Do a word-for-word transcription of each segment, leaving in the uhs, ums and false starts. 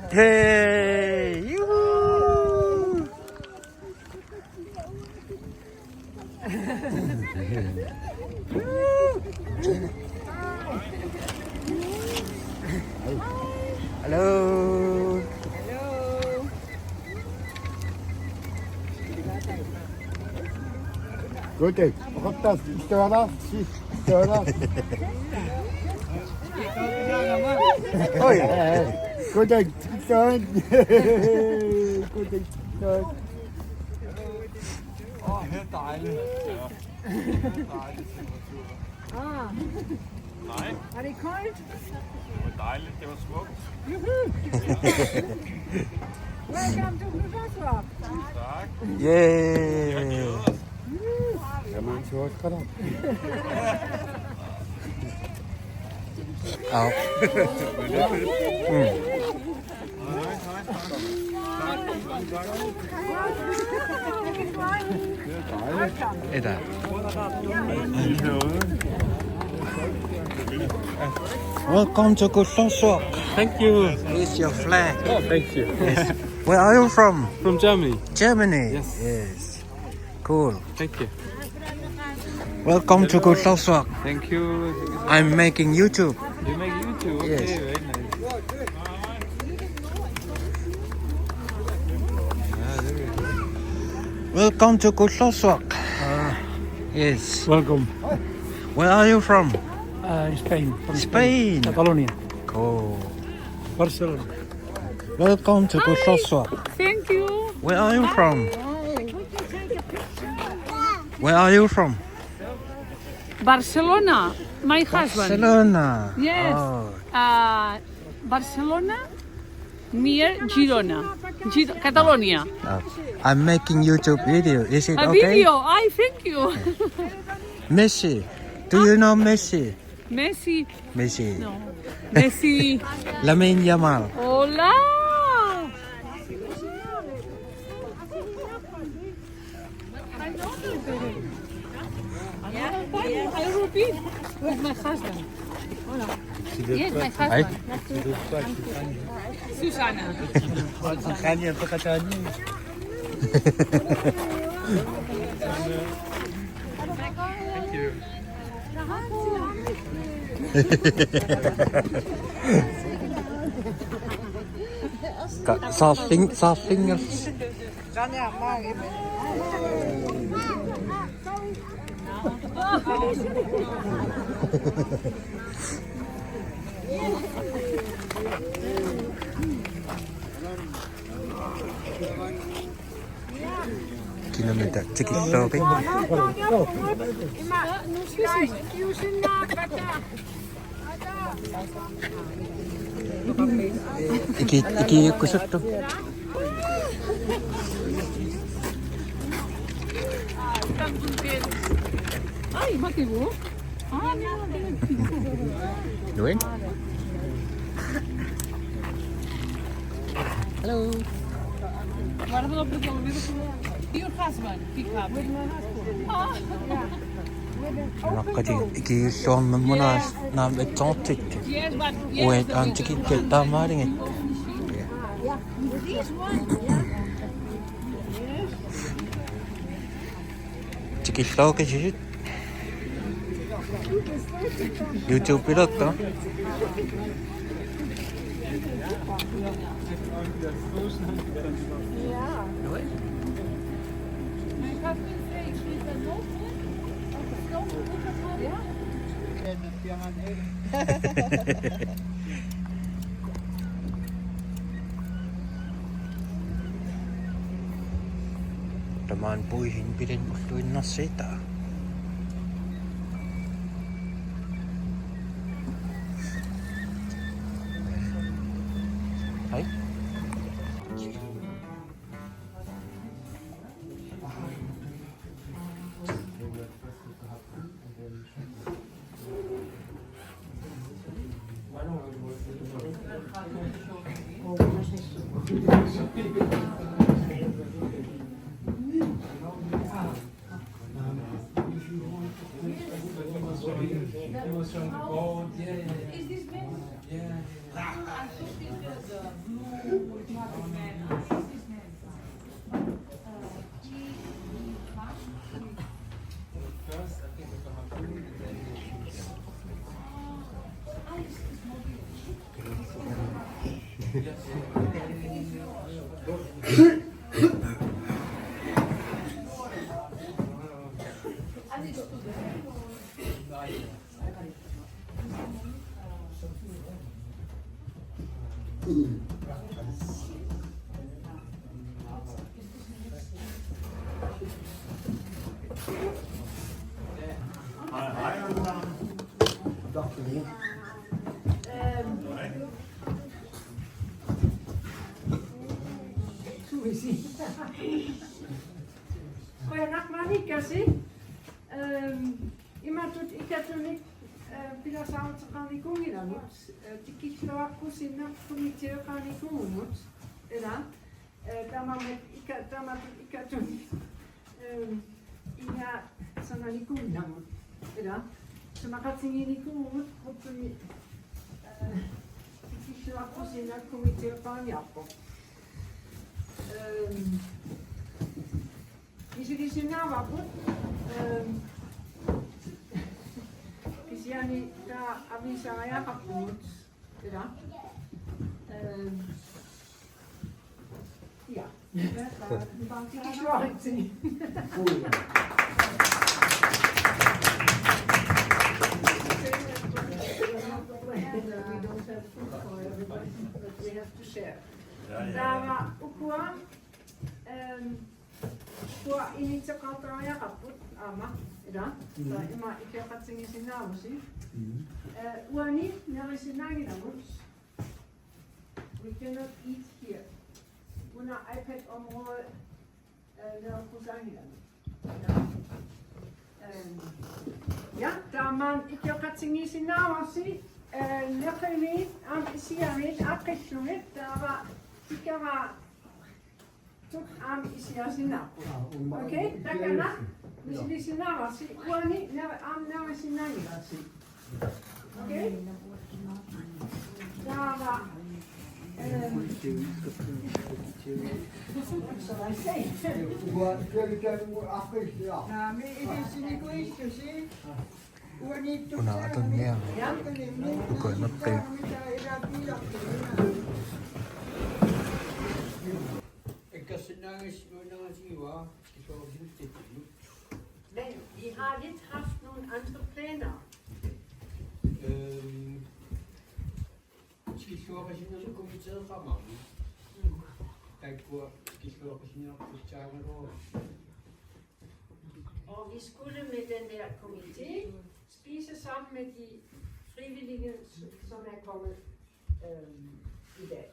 Hey! Yoo-hoo! Hello. Good day. What does it do? Oi. Good day. Good day. Åh, helt dejligt. Helt dejligt temperatur. Ah. Nej. Er det koldt? Det var dejligt. Det var smukt. Juhu. Welcome to Kutusoq. Tak. Yay. Vi har glædet os. Juhu. Jamen, så godt. Au. Mm. Eda. Welcome to Kutusoq. Thank you. Here's your flag. Oh, thank you. Yes. Where are you from? From Germany. Germany. Yes. Yes. Cool. Thank you. Welcome to Kutusoq. Thank you. Thank you so much. I'm making YouTube. You make YouTube? Yes. Okay, very nice. Welcome to Kutusoq. Ah. Yes. Welcome. Where are you from? Uh, Spain. From Spain. Spain. Catalonia. Cool. Barcelona. Welcome to Kutusoq. Thank you. Where are you from? Where are you from? Barcelona. My husband. Barcelona. Yes. Oh. Uh, Barcelona, near Girona, Gir- Catalonia. Oh. I'm making YouTube video. Is it okay? A video. I thank you. Messi. Do you know Messi? Messi. Messi. No. Messi. Lamine Yamal. Hola. I repeat. With my husband. Hola. Yes, my husband. Susana. Thank you. Ka-, saarling-, saarlinngers-. Kilamita tikilluaqi. Iki, ikiikkusuttu. Ai, matigu. Doing? Hello. Your husband pick up. Naqqati ikiilluarnermuna naam etsoortik. Yes, but yes, uat aamma tikikkat taamaaligi. This one. Tikilluaqisisut. YouTube-ilerta. Tamaani puihin pilen ulluinnarsiit. Hej. Qujanaq maaniikkasi. Øhm, imatut ikattunik, øh, pilersaaruteqarnikuunngilagut, øh, tikilluaqqusinnaq komiteeqarnikuuvugut, ila, øh, tamarmik ika-, tamatut ikattunik, øhm, ingasananikuunngilagut, ila, isumaqatigiinnikuuvugut gruppimi, øh, tikilluaqqusinnaq komiteeqarniarpoq. Øhm, Misilisinnaavarput, øhm, kisianni taava aviisariaqarpugut, ila. Øhm, ja. Tikilluaritsi. We don't have food for everybody, but we have to share. Taava ukua, øhm, Ukua initseqartariaqarput aamma, ila, mm, taava ima ikioqatigiissinnaavusi. Mm. Øh, uani nerisinnaanngilagut. We cannot eat here. Una iPad-område, øh, neriusaanngilagut. Øhm, ja, taava ikioqatigiissinnaavusi, øh, neqimiit aamma isiamiit aaqqillugit, taava tikeraat aamma isiaasinnaapput. Aa, uuma. Okay, takanna. Joo. Misilisinnaavarsi, uani, ner-, aamma nerisinnaanngilarsi. Okay? Taava, øhm, so I say. Uua, kære, kære, uua, aaqqilluarsi. Naamik, ilisinikuuvusi. Uani, una atunniarmi. Ja. Uku naqqi. Ikkasinnaanngis nuinnaatigiva tikilluaqqusinnut. Men vi har lidt haft nogle andre planer. Øhm, tikilluaqqusinnut komiteeqarami. Taakkua tikilluaqqusinnut pitsaagaluarami. Og vi skulle med den der komité spise sammen med de frivillige, som er kommet, øhm, i dag.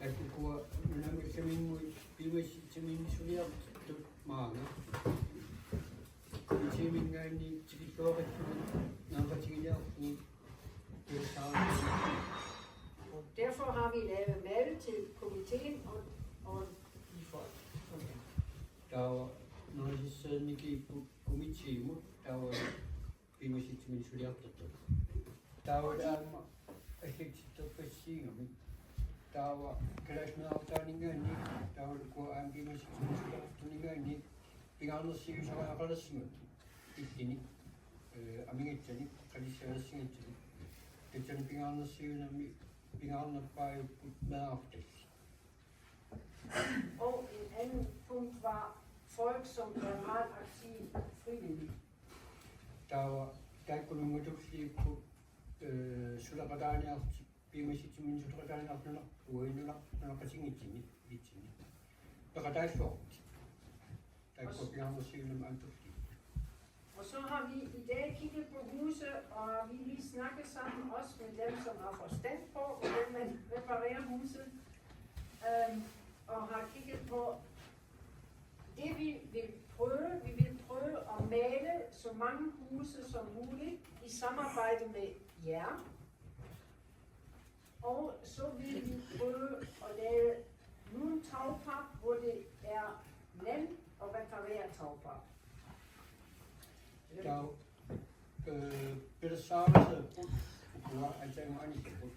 Ukua nunami ikkaminguit piumasitsiminik suliartortut maanga. Komitéminngaanniit tikilluaqqusinnut naammassiniarlugit. Og derfor har vi lavet mad til komitéen og, og de folk, som er. Taava nerisassarnikuupput komitémut taava piumasitsiminik suliartortut. Taava aamma allattittorpassuugamik. Taava kalaallit meerartaaninngaanniit, taava ukua aamma piumasitsiminik suliartortuninngaanniit, pingaarnersiuisariaqalersimavit. Ittinik, øh, amigatsanik, qalissalersigatsigit. Tassani pingaarnersiuinermi, pingaarnerpaajupput meerartallit. Og en anden punkt var folk, som er meget aktive frivillige. Taava taakkununnga tulliupput, øh, suleqataaniartut, piumasitsiminik suleqataaniartut nuna-, uagut nuna-, nunaqqatigiinni, itsinni. Peqataalluartut. Taakkua pingaarnersiuinermi aamma tulliupput. Og så har vi i dag kigget på huse, og vi lige snakket sammen også med dem, som har forstand på, hvordan man reparerer huset. Øhm, og har kigget på det, vi vil prøve. Vi vil prøve at male så mange huse som muligt i samarbejde med jer. Og så vil vi prøve at lave nogle tagpap, hvor det er nemt at reparere tagpap. Taava, øh, pilersaarusiorput, uanga aatsaat aamma anikkut.